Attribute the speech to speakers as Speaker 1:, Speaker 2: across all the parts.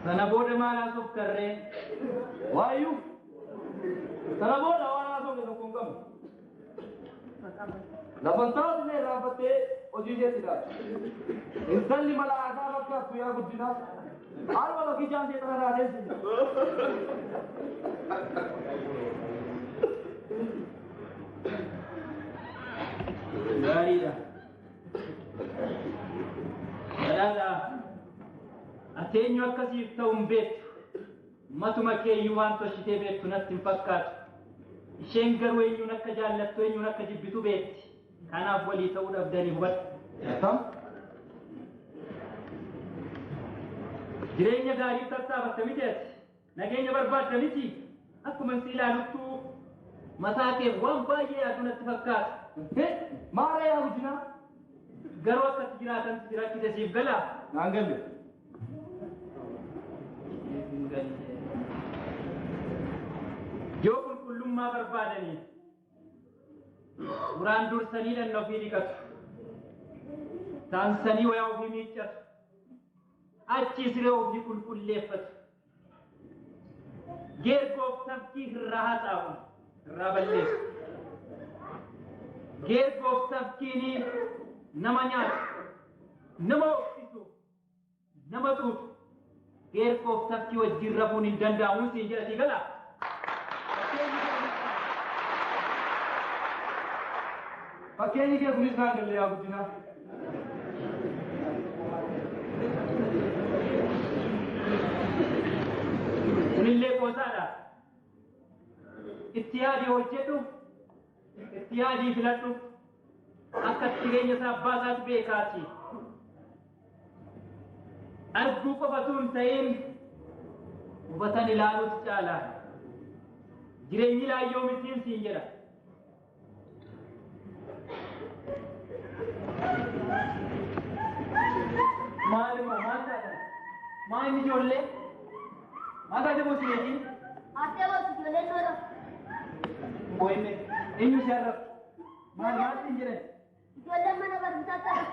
Speaker 1: Sana booda maal haasoftarree?
Speaker 2: Waayyuu. Sana booda waan haasofne tokko hin qabnu. Lafan taasisee irraanfattee hojii isheetti dhaabde. Intalli mala aadaa fakkaattu yaa guddinaa. Haaluma bakki ijaan ishee kana taatee si jira.
Speaker 1: Gaariidha. Badhaadhaa. Ati eenyu akkasiif ta'u hin beektu. Matuma keeyyuu waan tolchitee beektu natti hin fakkaatu. Isheen garuu eenyuun akka jaallattu eenyuun akka jibbitu beekti. Kanaaf walii ta'uu dhabdanii hubadhu.
Speaker 2: Akkam?
Speaker 1: Jireenya gaariif tattaafatta miti ati. Nageenya barbaadda miti. Akkuma si ilaaluttuu mataa kee waan baay'ee yaadu natti fakkaata.
Speaker 2: Maara yaa guddinaa?
Speaker 1: Garuu akkatti jiraatan si rakkise siif galaa?
Speaker 2: Naan galle.
Speaker 1: Yoo qulqullummaa barbaadanii duraan dursanii dhanna ofii dhiqatu. Taansanii wayaa ofii miiccatu. Achi siree ofii qulqulleeffatu. Geergoof tafkii irraa haxaa'u irraa balleessu. Geergoof tafkiin nama nyaatu, nama hooqsisu, nama xuuxu. Geergoof tafkii wajjin rafuun hin danda'amu siin jedha sii galaa.
Speaker 2: Fakkeenyi kee kunis naan galle yaa guddinaa.
Speaker 1: Kunillee qoosaadha. Itti yaadii hojjedhu, itti yaadii filadhu. Akka jireenya isaa abbaa isaatu beekaati. Arguu qofatu hin ta'in hubatan ilaaluutu caala. Jireenyi laayyoo mitiin siin jedha. Maal immoo maal taatan? Maa inni ijoollee? Maal taate boosineetiin?
Speaker 3: Hattee boosu ijoolleen noora.
Speaker 1: Boo'inne eenyu si arrabsu? Maal maal siin jedhan?
Speaker 3: Ijoolleen mana barumsaa ta'a.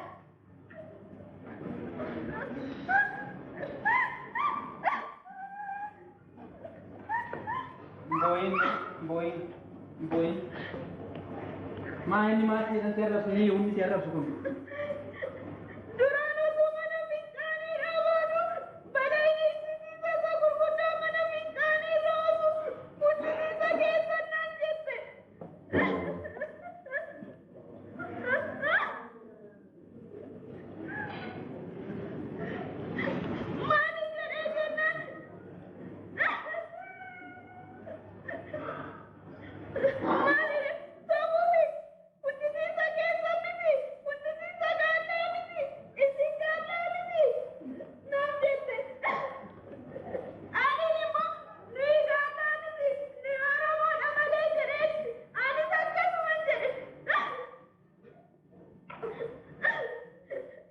Speaker 1: Boo'in boo'in boo'in. Maa inni maal jedhan si arrabsu? Inni humni si arrabsu kun.
Speaker 4: Duraan osoo mana fincaanii dhaabaatu balaa isa gurguddaa mana fincaanii raasu guddisiisa keessan naan jette. Maali jedhee jennaan maali sababi guddisiisa keessan miti guddisiisa gaallaa miti isin gaallaa miti naan jette. Ani immoo nuyi gaallaa miti nuyi Oromoodha malee jedheetti anis akkasuma jedhe.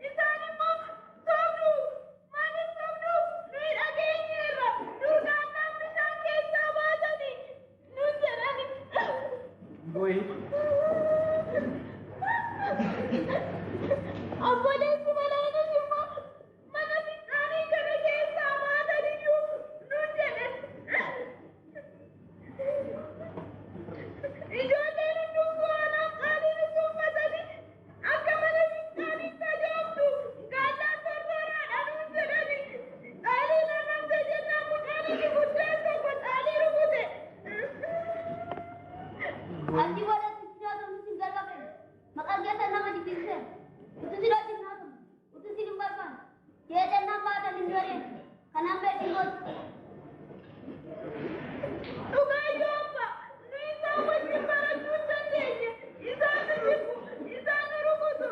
Speaker 4: Isaan immoo sobdu maaliif sobdu nuyi dhageenyeerra dur gaallaan bishaan keessaa baatanii nun jedhani.
Speaker 1: Boo'in.
Speaker 4: Obboleessi balaanis immoo mana fincaanii kana keessaa baataniyyuu nun jedhe. Ijoolleen hundumtuu anaaf qaaliin uffatanii akka mana fincaaniitti ajoobtu gaallaan tortoraadha nun jedhani. Xaaliin arrabse jennaan mucaan inni guddaan tokko xaalii rukute.
Speaker 3: Achi booda itti haasofnu sin garba Maqaan keessan nama jibbisiiseera. Utuu sin wajjin haasofnu, utuu sin hin barbaanne. Jeeqannaan baatan hin doreen. Kanaan beekin gootu.
Speaker 4: Dhugaa yoo nu isaan wajjin barachuu hin dandeenye. Isaan nu jibbu, isaan nu rukutu.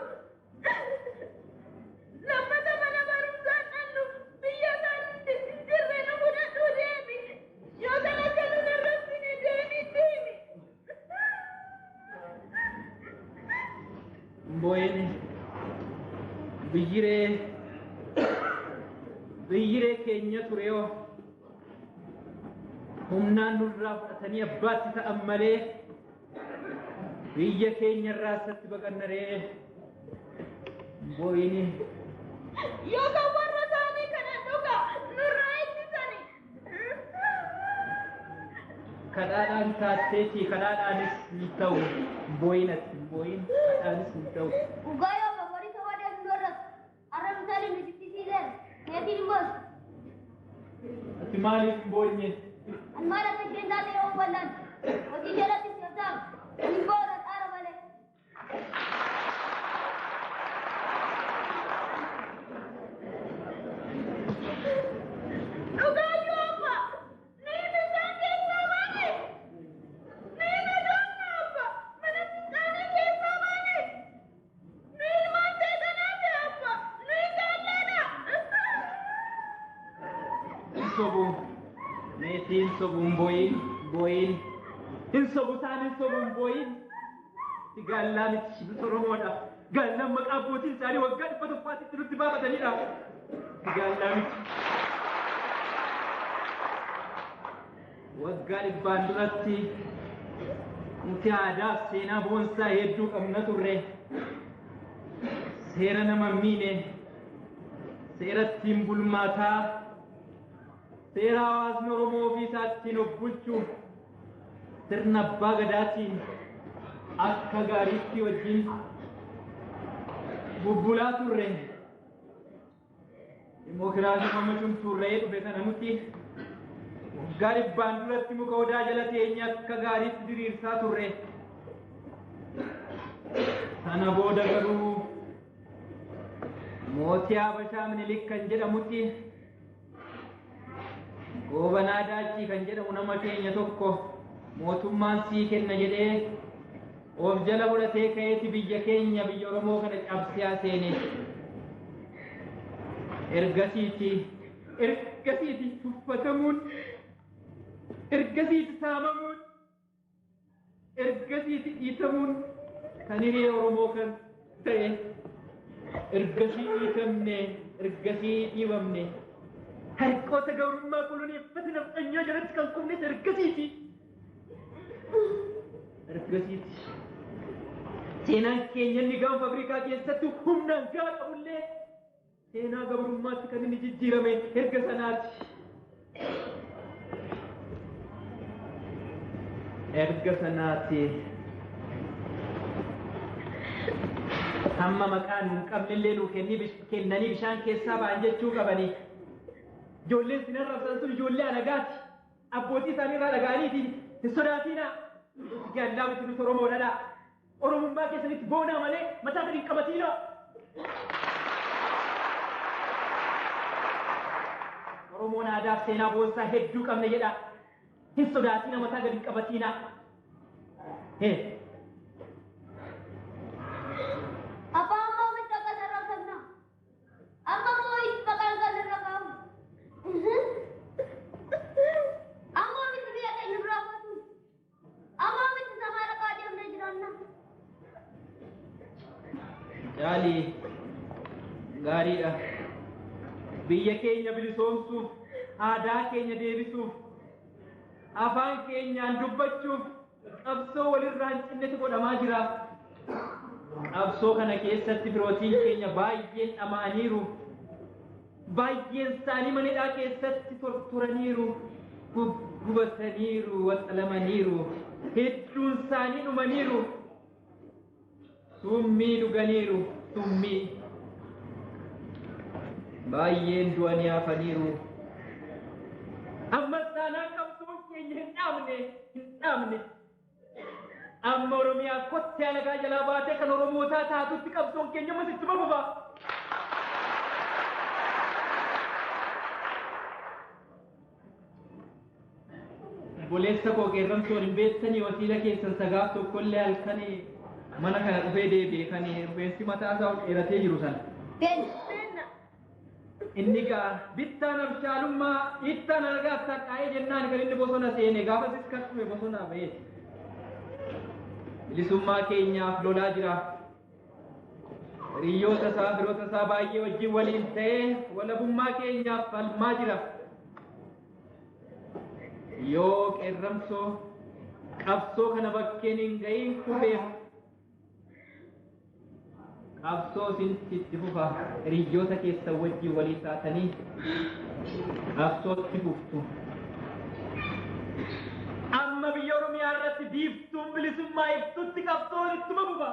Speaker 4: Lammata mana barumsaa dhannu biyya isaan hin jirre nu fudhadhuu deemi. Yoo kana akka nu arrabsine deemi deemi.
Speaker 1: Boo'in. Biyyiree biyyiree keenya ture yoo humnaan nurraa fudhatanii abbaatti ta'an malee biyya keenya irraa isatti baqannaree boo'ini.
Speaker 4: Yoo kan warra isaanii kana dhuga nurraa itti
Speaker 1: Kadhaadhaan taatteetii kadhaadhaanis hin ta'u. Hin boo'in ati hin boo'in kadhaanis hin ta'u.
Speaker 3: Dhugaa yoo baborii sabaa deemnu irratti har'a intalli nu jibbisiiseera. Meetiin immoo
Speaker 1: Ati maaliif hin boonye?
Speaker 3: Ani maal akka isheen taate yoo huballaan hojii ishee irratti seertaan hin boona xaara malee.
Speaker 4: Dhugaayyuu abba! Nuyi bishaan keessaa baane! Nuyi najoomna abba! Mana fincaanii keessaa baane! Nuyi ilmaan seexanaati abba! Nuyi jaallaadha!
Speaker 1: Hin sobu. Meetiin sobu hin boo'in boo'in. Hin sobu isaan hin sobu hin boo'in. Gaallaa miti nuti Oromoodha. Gaallaan maqaa abbootiin isaanii waggaa 100ffaatti nutti baafatanidha. Gaallaa miti. Waggaa 100n duratti nuti aadaa fi seenaa boonsaa hedduu qabna turre. Seera nama hin miine, seera ittiin bulmaataa, seera hawaasni Oromoo ofii isaa ittiin of bulchu, sirna abbaa gadaatiin akka gaariitti wajjin bubbulaa turre. Dimookiraasii amma cimtuurra'ee dhufe kana nuti waggaa 100n duratti muka odaa jala teenye akka gaariitti diriirsaa turre. Sana booda garuu mootii Habashaa Minilik kan jedhamutti Goobanaa Daachii kan jedhamu nama keenya tokko mootummaan sii kenna jedhee of jala fudhatee ka'eeti biyya keenya biyya Oromoo kana cabsee seene. Ergasiiti tuffatamuun, ergasiiti saamamuun, ergasiiti dhiitamuun kan hiree Oromoo kan ta'e, ergasii dhiitamne, ergasii dhiibamne. Harqoota gabrummaa koloneeffata nafxanyaa jalatti kan kufnes ergasiiti. Ergasiiti. Seenaan keenya inni gaanfa Afrikaa keessatti humnaan gahaa qabullee seenaa gabrummaatti kan inni jijjiirame erga sanaati. Erga sanaati. Hamma maqaan hin qabnellee nuu kennanii bishaan keessaa ba'an jechuu qabanii. Ijoolleen sin arrabsan sun ijoollee alagaati. Abbootii isaanii irraa dhaga'aniiti hin sodaatinaa. Gaallaa miti nuti Oromoodha. Oromummaa keessanitti boonaa malee mataa gadi hin qabatiinaa. Oromoon aadaa fi seenaa boonsaa hedduu qabna jedha. Hin sodaatina mataa gadi hin qabatiinaa.
Speaker 3: Abbaa amma ofitti akka sarara Amma moo itti maqaan kan irra kaa'u. Amma ofitti biyya keenya biraa qotu. Amma ofitti samaa dhaqaa deemnee jiraanna.
Speaker 1: Caalii gaariidha. Biyya keenya bilisoomsuuf, aadaa keenya deebisuuf, afaan keenyaan dubbachuuf qabsoo walirraa hin cinnetu godhamaa jira. Qabsoo kana keessatti firootiin keenya baay'een dhama'aniiru. Baay'een isaanii mana hidhaa keessatti tortoraniiru. Gubataniiru, waxalamaniiru. Hedduun isaanii dhumaniiru. Summii dhuganiiru, summii. Baay'een du'anii hafaniiru. Ammas taanaan qabsoon keenya hin dhaabne, hin dhaabne. Amma Oromiyaa kottee alagaa jalaa baatee kan Oromootaa taatutti qabsoon keenya ammas itti fufa. Obboleessa koo qeerramsoon hin beektanii wasiila keessan sagaaf tokkollee halkanii mana kana dhufee deebi'e kan rifeensi mataa isaa ol dheeratee jiru sana.
Speaker 3: Beenna.
Speaker 1: Inni gaa bittaan abshaalummaa ittaan alagaaf tattaa'ee jennaan kan inni bosona seene gaafasis kan dhufe bosonaa ba'eeti. Bilisummaa keenyaaf lolaa jira. Hiriyoota isaa firoota isaa baay'ee wajjin waliin ta'ee walabummaa keenyaaf falmaa jira. Yoo qeerramsoo qabsoo kana bakkeen hin ga'iin kufeef qabsoo isintti itti fufa hiriyoota keessan wajjin walii taatanii qabsootti fuftu. Amma Biiftuun bilisummaa iftutti qabsoon ittuma buba.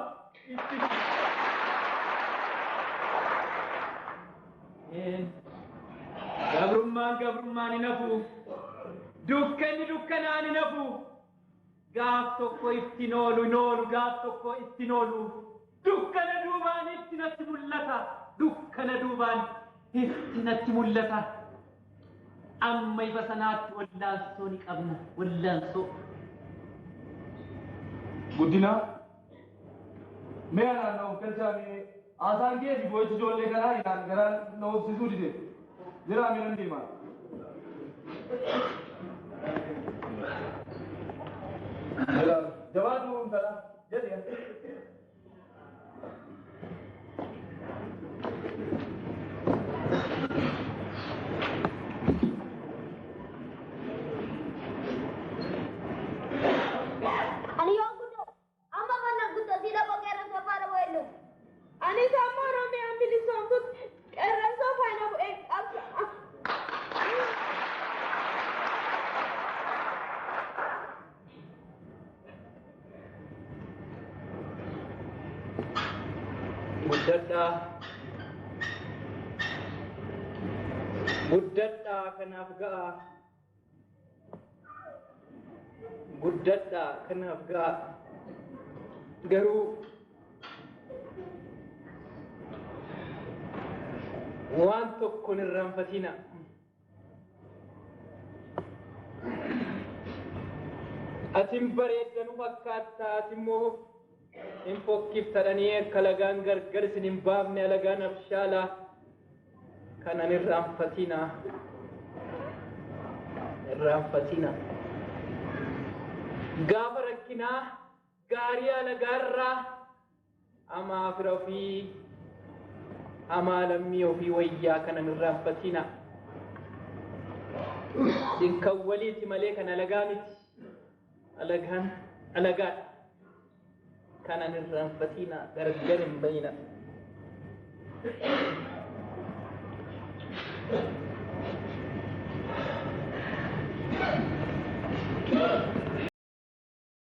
Speaker 1: Itti Gabrummaan gabrummaan hin hafu. Dukkanni dukkanaan hin hafu. Gaaf tokko ittiin oolu hin oolu, gaaf tokko ittiin oolu. Dukkana duubaan itti natti mul'ata. Dukkana duubaan itti natti mul'ata. Amma ifa sanaatti wallaansoo ni qabna. Wallaansoo.
Speaker 2: Guddina, mee anaan na of galchaame, haasaan kee fi boo'ichi ijoollee kanaa inaan garaan na obsisuu dide. Jiraa mee, nan deema. Jabaadhu intala jedhi.
Speaker 3: Ani yoo guddoo amma mana guddoo siidha koo qeerransa faana bu'ee jiru.
Speaker 4: Anis amma Oromiyaan bilisoomtutti qeerransa faana bu'ee qabsa.
Speaker 1: Guddadhaa. Guddadhaa, kanaaf ga'a. Guddadhaa, kanaaf ga'a. Garuu waan tokko hin irraanfatina. Atin bareeddanu fakkaattaa, ati immoo hin fokkiftadhanii akka alagaan gargar isin hin baafne, alagaan abshaalaa kanan irraanfatina. Irraanfatina. Gaafa rakkinaa gaarii alagaarraa hamaa fira ofii, hamaa lammii ofii wayyaa, kanan irraanfatina. Isin kan waliiti malee kan alagaa miti. Alagaan alagaadha. Kanan irraanfatina, gargar hin bayina.